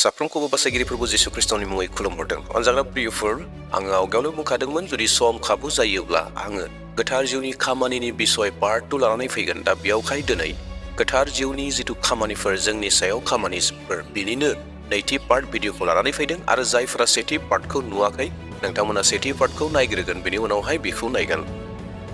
साफ्रोमखौबो बासायगिरि प्रभु जिसु ख्रिस्टनि मुङै खुलुमहरदों। अनजाग्रा प्रियफोर, आङो आवगायावनो बुंखादोंमोन जुदि सम खाबु जायोब्ला आङो गोथार जिउनि खामानिनि बिसय पार्ट 2 लानानै फैगोन। दा बेयावहाय दिनै गोथार जिउनि जिथु खामानिफोर जोंनि सायाव खामानिफोर बिनिनो नैथि पार्ट भिडिअखौ लानानै फैदों आरो जायफोरा सेथि पार्टखौ नुवाखै नोंथांमोना सेथि पार्टखौ नायग्रोगोन, बेनि उनावहाय बेखौ नायगोन।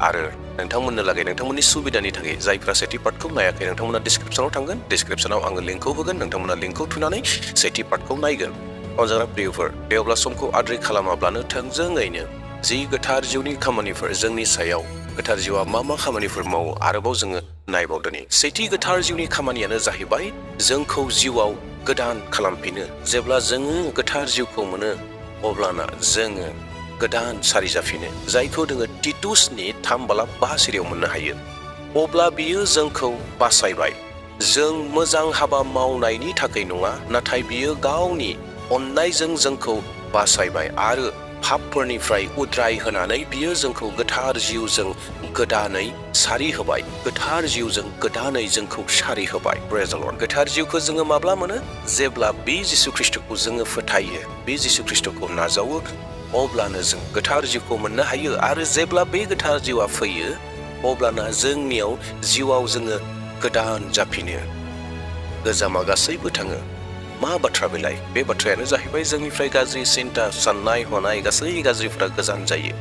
आरो नोंथांमोननो लागै नोंथांमोननि सुबिदानि थाखाय जायफोरा सेथि पार्टखौ नायाखै नोंथांमोना डिसक्रिप्शनाव थांगोन, डिसक्रिप्शनाव आङो लिंकखौ होगोन, नोंथांमोना लिंकखौ थुनानै सेथि पार्टखौ नायगोन। अनजाग्रा प्रियफोर, दे अब्ला समखौ आद्रि खालामाब्लानो थोंजोङैनो जि गोथार जिउनि खामानिफोर जोंनि सायाव गोथार जिउआ मा मा खामानिफोर मावो आरोबाव जोङो नायबावदोनि। सेथि गोथार जिउनि खामानियानो जाहैबाय जोंखौ जिउआव गोदान खालामफिनो। जेब्ला जोङो गोथार जिउखौ मोनो अब्लाना जोङो गोदान सारि जाफिनो, जायखौ जोङो टिटुसनि 3:5 मोननो हायो। अब्ला बियो जोंखौ बासायबाय। जों मोजां हाबा मावनायनि थाखाय नङा, नाथाय बियो गावनि अननायजों जोंखौ बासायबाय आरो पापफोरनिफ्राय उद्राय होनानै बियो जोंखौ गोथार जिउजों गोदानै सारि होबाय। गोथार जिउजों गोदानै जोंखौ सारि होबाय। प्रेज द लर्ड। गोथार जिउखौ जोङो माब्ला मोनो? जेब्ला बे जिसु ख्रिस्टखौ जोङो फोथायो, बे जिसु ख्रिस्टखौ नाजावो, अब्लानो जों गोथार जिउखौ मोननो हायो। आरो जेब्ला बे गोथार जिउआ फैयो अब्लाना जोंनियाव जिउआव जोङो गोदान जाफिनो। गोजामा गासैबो थाङो। मा बाथ्रा बेलाय? बे बाथ्रायानो जाहैबाय जोंनिफ्राय गाज्रि सिन्ता साननाय हनाय गासै गाज्रिफ्रा गोजान जायो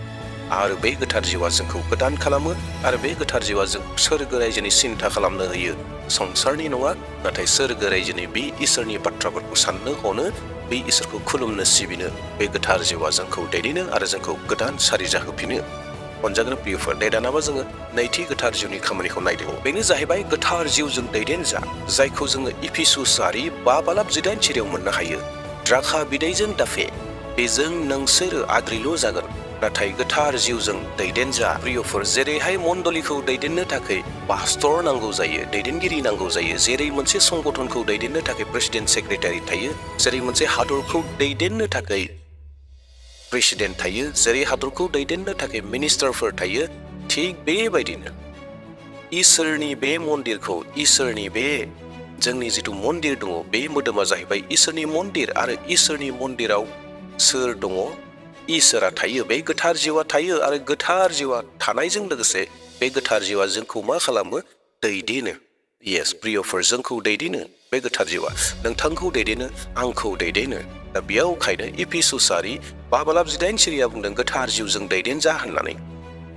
आरो बे गोथार जिउआ जोंखौ गोदान खालामो। आरो बे गोथार जिउआ जों सोरगो रायजोनि सिन्ता खालामनो होयो, संसारनि नङा, नाथाय सोरगो रायजोनि बे इसोरनि बाथ्राफोरखौ साननो हनो, बे इसोरखौ खुलुमनो सिबिनो बे गोथार जिउआ जोंखौ दैदेनो आरो जोंखौ गोदान सारि जाहोफिनो। अनजाग्रा प्रियफोर, दानाबा जोङो नैथि गोथार जिउनि खामानिखौ नायदों। बेनो जाहैबाय गोथार जिउजों दैदेन जा, जायखौ जोङो इफिसुस 5:9 मोननो हायो। द्राखा बिदैजों दाफे, बेजों नोंसोरो आद्रिल' जागोन, नाथाय गोथार जिउजों दैदेन जा। प्रियफोर, जेरैहाय मण्डलिखौ दैदेननो थाखाय पास्टर नांगौ जायो, दैदेनगिरि नांगौ जायो, जेरै मोनसे संगठनखौ दैदेननो थाखाय प्रेसिडेन्ट सेक्रेटारि थायो, जेरै मोनसे हादरखौ दैदेननो थाखाय प्रेसिडेन्ट थायो, जेरै हादरखौ दैदेननो थाखाय मिनिस्टारफोर थायो, थिग बेबायदिनो इसोरनि बे मन्दिरखौ, इसोरनि बे जोंनि जिथु मन्दिर दङ, बे मोदोमा जाहैबाय इसोरनि मन्दिर। आरो इसोरनि मन्दिराव सोर दङ? इसोरा थायो, बे गोथार जिउआ थायो। आरो गोथार जिउआ थानायजों लोगोसे बे गोथार जिउआ जोंखौ मा खालामो? दैदेनो। येस प्रियफोर, जोंखौ दैदेनो बे गोथार जिउआ, नोंथांखौ दैदेनो, आंखौ दैदेनो। दा बेयावखायनो इफिसुस 5:9 बुंदों गोथार जिउजों दैदेन जा होननानै।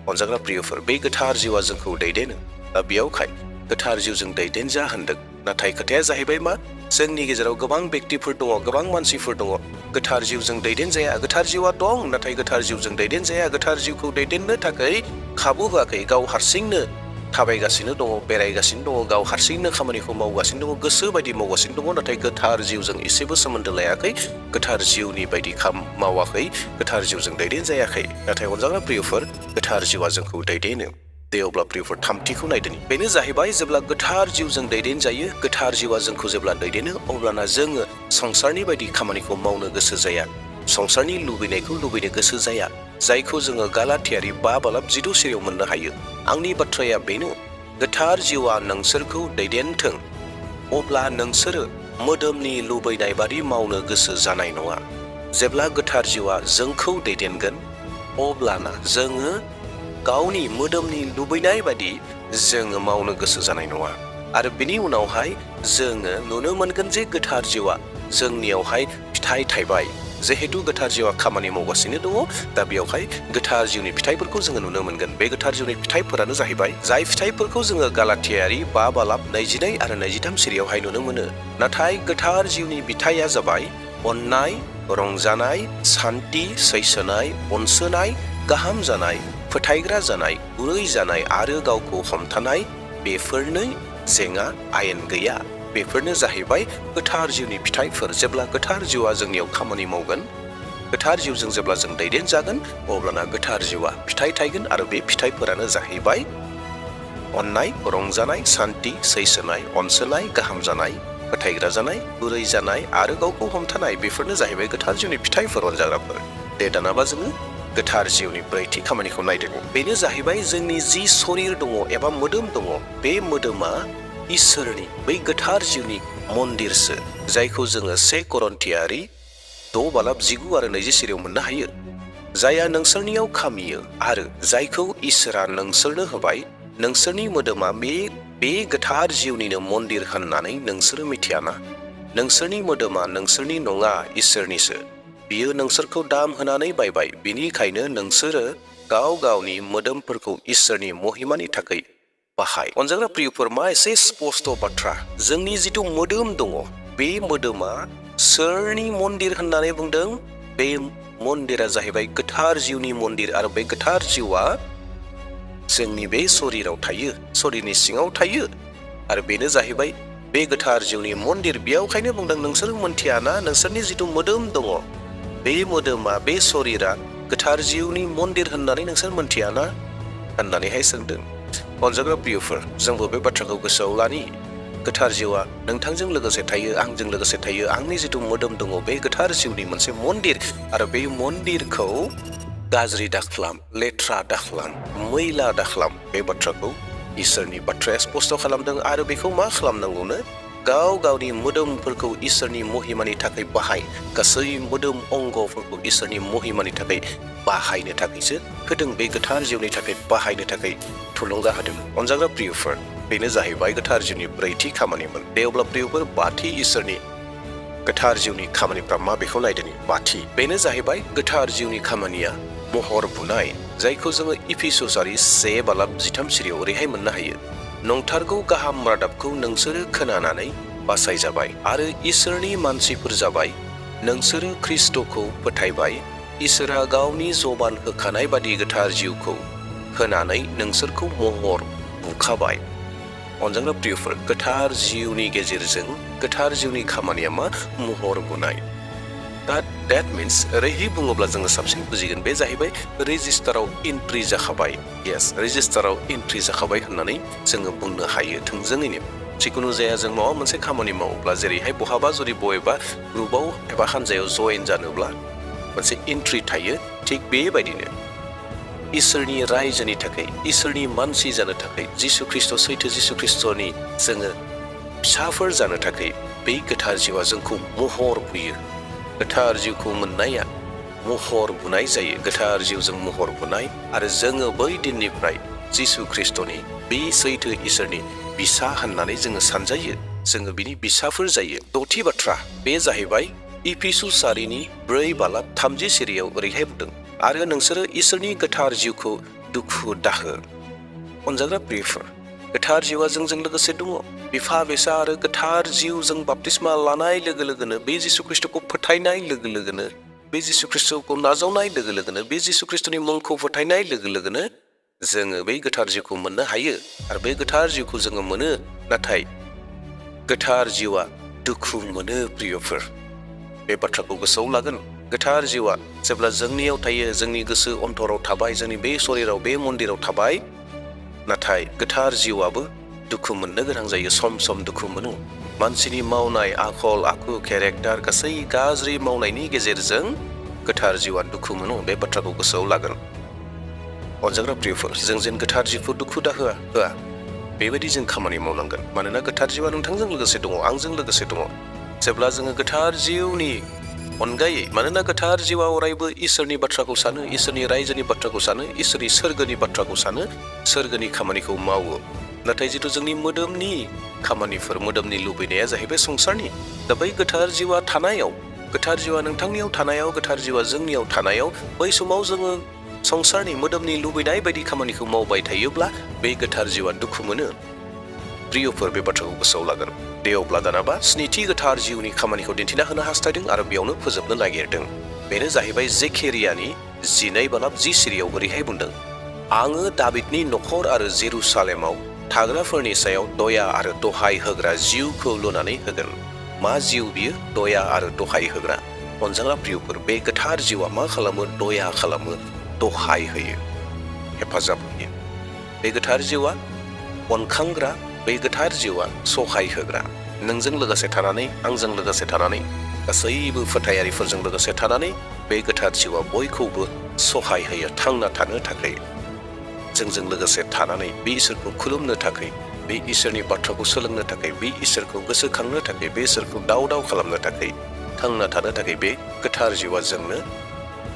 अनजाग्रा प्रियफोर, बे गोथार जिउआ जोंखौ दैदेनो। दा बेयावखाय गोथार जिउजों दैदेन जा होनदों। नाथाय खोथाया जाहैबाय मा? जोंनि गेजेराव गोबां व्यक्तिफोर दङ, गोबां मानसिफोर दङ, गोथार जिउजों दैदेन जाया। गोथार जिउआ दं, नाथाय गोथार जिउजों दैदेन जाया। गोथार जिउखौ दैदेननो थाखाय खाबु होआखै। गाव हारसिंनो थाबायगासिनो दङ, बेरायगासिनो दङ, गाव हारसिंनो खामानिखौ मावगासिनो दङ, गोसो बायदि मावगासिनो दङ, नाथाय गोथार जिउजों एसेबो सोमोन्दो लायाखै, गोथार जिउनि बायदि मावाखै, गोथार जिउजों दैदेन जायाखै। नाथाय अनजाग्रा प्रियफोर, गोथार जिउआ जोंखौ दैदेनो। दे अब्ला प्रियफोर, थामथिखौ नायदोनि। बेनो जाहैबाय जेब्ला गोथार जिउजों दैदेन जायो, गोथार जिउआ जोंखौ जेब्ला दैदेनो, अब्लाना जोङो संसारनि बायदि खामानिखौ मावनो गोसो जाया, संसारनि लुबैनायखौ लुबैनो गोसो जाया, जायखौ जोङो गालातियारि 5:12 मोननो हायो। आंनि बाथ्राया बेनो, गोथार जिउआ नोंसोरखौ दैदेनथों, अब्ला नोंसोरो मोदोमनि लुबैनाय बादि मावनो गोसो जानाय नङा। जेब्ला गोथार जिउआ जोंखौ दैदेनगोन, अब्लाना जोङो गावनि मोदोमनि लुबैनाय बादि जोङो मावनो गोसो जानाय नङा। आरो बिनि उनावहाय जोङो नुनो मोनगोन जे गोथार जिउआ जोंनियावहाय फिथाइ थायबाय। जिहेतु गोथार जिउआ खामानि मावगासिनो दङ, दा बेयावहाय गोथार जिउनि फिथाइफोरखौ जोङो नुनो मोनगोन। बे गोथार जिउनि फिथाइफोरानो जाहैबाय जाय फिथाइफोरखौ जोङो गालातियारि 5:22 आरो 23 नुनो मोनो। नाथाय गोथार जिउनि बिथाइया जाबाय अननाय, रंजानाय, सान्थि, सैसोनाय, अनसोनाय, गाहाम जानाय, फोथायग्रा जानाय, गुरै जानाय आरो गावखौ हमथानाय। बेफोरनो जेंना आयेन गैया। बेफोरनो जाहैबाय गोथार जिउनि फिथाइफोर। जेब्ला गोथार जिउआ जोंनियाव खामानि मावगोन, गोथार जिउजों जेब्ला जों दैदेन जागोन, अब्लाना गोथार जिउआ फिथाइ थायगोन। आरो बे फिथाइफोरानो जाहैबाय अननाय, रंजानाय, सान्थि, सैसोनाय, अनसोनाय, गाहाम जानाय, फोथायग्रा जानाय, गुरै जानाय आरो गावखौ हमथानाय। बेफोरनो जाहैबाय गोथार जिउनि फिथाइफोर। अनजाग्राफोर, दे दानाबा जोङो गोथार जिउनि ब्रैथि खामानिखौ नायदों। बेनो जाहैबाय जोंनि जि शरीर दङ एबा मोदोम दङ, बे मोदोमा इसोरनि बै गोथार जिउनि मन्दिरसो जायखौ जोङो 1 करन्थियारि 6:19 आरो 20 मोननो हायो। जायहा नोंसोरनियाव खामियो आरो जायखौ इसोरा नोंसोरनो होबाय, नोंसोरनि मोदोमा बे गोथार जिउनिनो मन्दिर होननानै नोंसोरो मिथियाना? नोंसोरनि मोदोमा नोंसोरनि नङा, इसोरनिसो। बियो नोंसोरखौ दाम होनानै बायबाय, बिनिखायनो नोंसोरो गाव गावनि मोदोमफोरखौ इसोरनि महिमानि थाखाय बाहाय। अनजाग्रा प्रियफोर, मा एसे स्पष्ट बाथ्रा। जोंनि जिथु मोदोम दङ, बे मोदोमा सोरनि मन्दिर होननानै बुंदों? बे मन्दिरा जाहैबाय गोथार जिउनि मन्दिर, आरो बे गोथार जिउआ जोंनि बे शरीराव थायो, शरीरनि सिङाव थायो, आरो बेनो जाहैबाय बे गोथार जिउनि मन्दिर। बेयावखायनो बुंदों नोंसोर मोनथियाना नोंसोरनि जिथु मोदोम दङ, बे मोदोमा, बे शरीरा गोथार जिउनि मन्दिर होननानै नोंसोर मोनथियाना होननानैहाय सोंदों। अनजाग्रा प्रियफोर, जोंबो बे बाथ्राखौ गोसोआव लानि। गोथार जिउआ नोंथांजों लोगोसे थायो, आंजों लोगोसे थायो। आंनि जिथु मोदोम दङ, बे गोथार जिउनि मोनसे मन्दिर, आरो बे मन्दिरखौ गाज्रि दाखालाम, लेथ्रा दाखालाम, मैला दाखालाम। बे बाथ्राखौ इसोरनि बाथ्राया स्पष्ट खालामदों। आरो बेखौ मा खालामनांगौनो? गाव गावनि मोदोमफोरखौ इसोरनि महिमानि थाखाय बाहाय। गासै मोदोम अंगफोरखौ इसोरनि महिमानि थाखाय बाहायनो थाखायसो होदों, बे गोथार जिउनि थाखाय बाहायनो थाखाय थुलुंगा होदों। अनजाग्रा प्रियफोर, बेनो जाहैबाय गोथार जिउनि ब्रैथि खामानिमोन। दे अब्ला प्रियफोर, बाथि इसोरनि गोथार जिउनि खामानिफ्रा मा बेखौ नायदोनि। बाथि, बेनो जाहैबाय गोथार जिउनि खामानिया महर बुनाय, जायखौ जोङो इफिसुसारि 1:13 ओरैहाय मोननो हायो। नंथारगौ गाहाम रादाबखौ नोंसोरो खोनानानै बासायजाबाय आरो इसोरनि मानसिफोर जाबाय। नोंसोरो ख्रिस्टखौ फोथायबाय। इसोरा गावनि जबान होखानाय बादि गोथार जिउखौ होनानै नोंसोरखौ महर बुखाबाय। अनजाग्रा प्रियफोर, गोथार जिउनि गेजेरजों गोथार जिउनि खामानिया मा? महर बुनाय। That means ओरैहाय बुङोब्ला जोङो साबसिन बुजिगोन। बे जाहैबाय रेजिस्टाराव एन्ट्रि जाखाबाय। येस, रेजिस्टाराव एन्ट्रि जाखाबाय होननानै जोङो बुंनो हायो थोंजोङैनो। जिखुनु जाया जों माबा मोनसे खामानि मावोब्ला, जेरैहाय बहाबा जुदि बबेबा ग्रुपआव एबा हानजायाव जयेन जानोब्ला मोनसे एन्ट्रि थायो, थिग बेबायदिनो इसोरनि रायजोनि थाखाय, इसोरनि मानसि जानो थाखाय, जिसु ख्रिस्ट, सैथो जिसु ख्रिस्टनि जोङो फिसाफोर जानो थाखाय बे गोथार जिउआ जोंखौ महर बुयो। गोथार जिउखौ मोननाया महर बुनाय जायो। गोथार जिउजों महर बुनाय, आरो जोङो बै दिननिफ्राय जिसु ख्रिस्टनि बे सैथो इसोरनि बिसा होननानै जोङो सानजायो। जोङो बिनि बिसाफोर जायो। द'थि बाथ्रा, बे जाहैबाय इफिसुसारिनि 4:30 ओरैहाय बुंदों, आरो नोंसोरो इसोरनि गोथार जिउखौ दुखु दाहो। अनजाग्रा प्रियफोर, गोथार जिउआ जोंजों लोगोसे दङ। बिफा बिसा आरो गोथार जिउ, जों बाप्तिस्मा लानाय लोगो लोगोनो, बे जिसु ख्रिस्टखौ फोथायनाय लोगो लोगोनो, बे जिसु ख्रिस्टखौ नाजावनाय लोगो लोगोनो, बे जिसु ख्रिस्टनि मुंखौ फोथायनाय लोगो लोगोनो जोङो बै गोथार जिउखौ मोननो हायो। आरो बे गोथार जिउखौ जोङो मोनो। नाथाय गोथार जिउआ दुखु मोनो प्रियफोर। बे बाथ्राखौ गोसोआव लागोन। गोथार जिउआ जेब्ला जोंनियाव थायो, जोंनि गोसो अन्तराव थाबाय, जोंनि बे शरीराव, बे मन्दिराव थाबाय, नाथाय गोथार जिउआबो दुखु मोननो गोनां जायो। सम सम दुखु मोनो। मानसिनि मावनाय आखल आखु, केरेक्टार, गासै गाज्रि मावनायनि गेजेरजों गोथार जिउआ दुखु मोनो। बे बाथ्राखौ गोसोआव लागोन। अनजाग्रा प्रियफोर, जों जेन गोथार जिउखौ दुखु दा होआ, बेबायदि जों खामानि मावनांगोन। मानोना गोथार जिउआ नोंथांजों लोगोसे दङ, आंजों लोगोसे दङ। जेब्ला जोङो गोथार जिउनि अनगायै, मानोना गोथार जिउआ अरायबो इसोरनि बाथ्राखौ सानो, इसोरनि रायजोनि बाथ्राखौ सानो, इसोरनि सोरगोनि बाथ्राखौ सानो, सोरगोनि खामानिखौ मावो। नाथाय जिथु जोंनि मोदोमनि खामानिफोर, मोदोमनि लुबैनाया जाहैबाय संसारनि। दा बै गोथार जिउआ थानायाव, गोथार जिउआ नोंथांनियाव थानायाव, गोथार जिउआ जोंनियाव थानायाव, बै समाव जोङो संसारनि मोदोमनि लुबैनाय बायदि खामानिखौ मावबाय थायोब्ला बे गोथार जिउआ दुखु मोनो। प्रियफोर, बे बाथ्राखौ गोसोआव लागोन। दे अब्ला दानाबा स्निथि गोथार जिउनि खामानिखौ दिन्थिना होनो हास्थायदों आरो बेयावनो फोजोबनो नागिरदों। बेनो जाहैबाय जेकेरियानि 12:10 ओरैहाय बुंदों, आङो दाबिदनि नखर आरो जेरुसालेमाव थाग्राफोरनि सायाव दया आरो दहाय होग्रा जिउखौ लुनानै होगोन। मा जिउ बियो? दया आरो दहाय होग्रा। अनजाग्रा प्रियफोर, बे गोथार जिउआ मा खालामो? दया खालामो, दहाय होयो, हेफाजाब होयो। बे गोथार जिउआ अनखांग्रा, बे गोथार जिउआ सहाय होग्रा। नोंजों लोगोसे थानानै, आंजों लोगोसे थानानै, गासैबो फोथायारिफोरजों लोगोसे थानानै बे गोथार जिउआ बयखौबो सहाय होयो थांना थानो थाखाय। जोंजों लोगोसे थानानै बे इसोरखौ खुलुमनो थाखाय बे इसोरनि बाथ्राखौ सोलोंनो थाखाय बे इसोरखौ गोसोखांनो थाखाय बे इसोरखौ दाव दाव खालामनो थाखाय थांना थानो थाखाय बे गोथार जिउआ जोंनो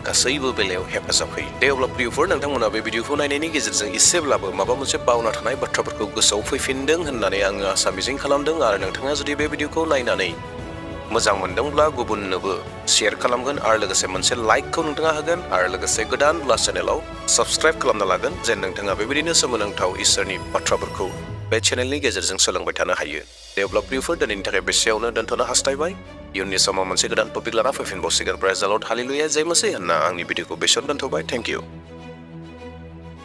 गासैबो बेलायाव हेफाजाब होयो। दे अब्ला प्रियफोर नोंथांमोना बे भिडिअखौ नायनायनि गेजेरजों एसेब्लाबो माबा मोनसे बावना थानाय बाथ्राफोरखौ गोसोआव फैफिनदों होननानै आङो आसा मिजिं खालामदों आरो नोंथाङा जुदि बे भिडिअखौ नायनानै मोजां मोनदोंब्ला गुबुननोबो शेयार खालामगोन आरो लोगोसे मोनसे लाइकखौ नोंथाङा होगोन आरो लोगोसे गोदानब्ला चेनेलाव साबस्क्राइब खालामना लागोन जेन नोंथाङा बेबायदिनो सोमोनांथाव इसोरनि बाथ्राफोरखौ बे चेनेलनि गेजेरजों सोलोंबाय थानो हायो। दे अब्ला प्रियफोर दिनैनि थाखाय बेसेयावनो दोनथ'नो हास्थायबाय। इयुननि समाव मोनसे गोदान टपिक लाना फैफिनबावसिगोन। प्रेज द लर्ड हालेलुया जय मसीह होनना आंनि भिडिअखौ बेसेयावनो दोनथ'बाय। Thank you.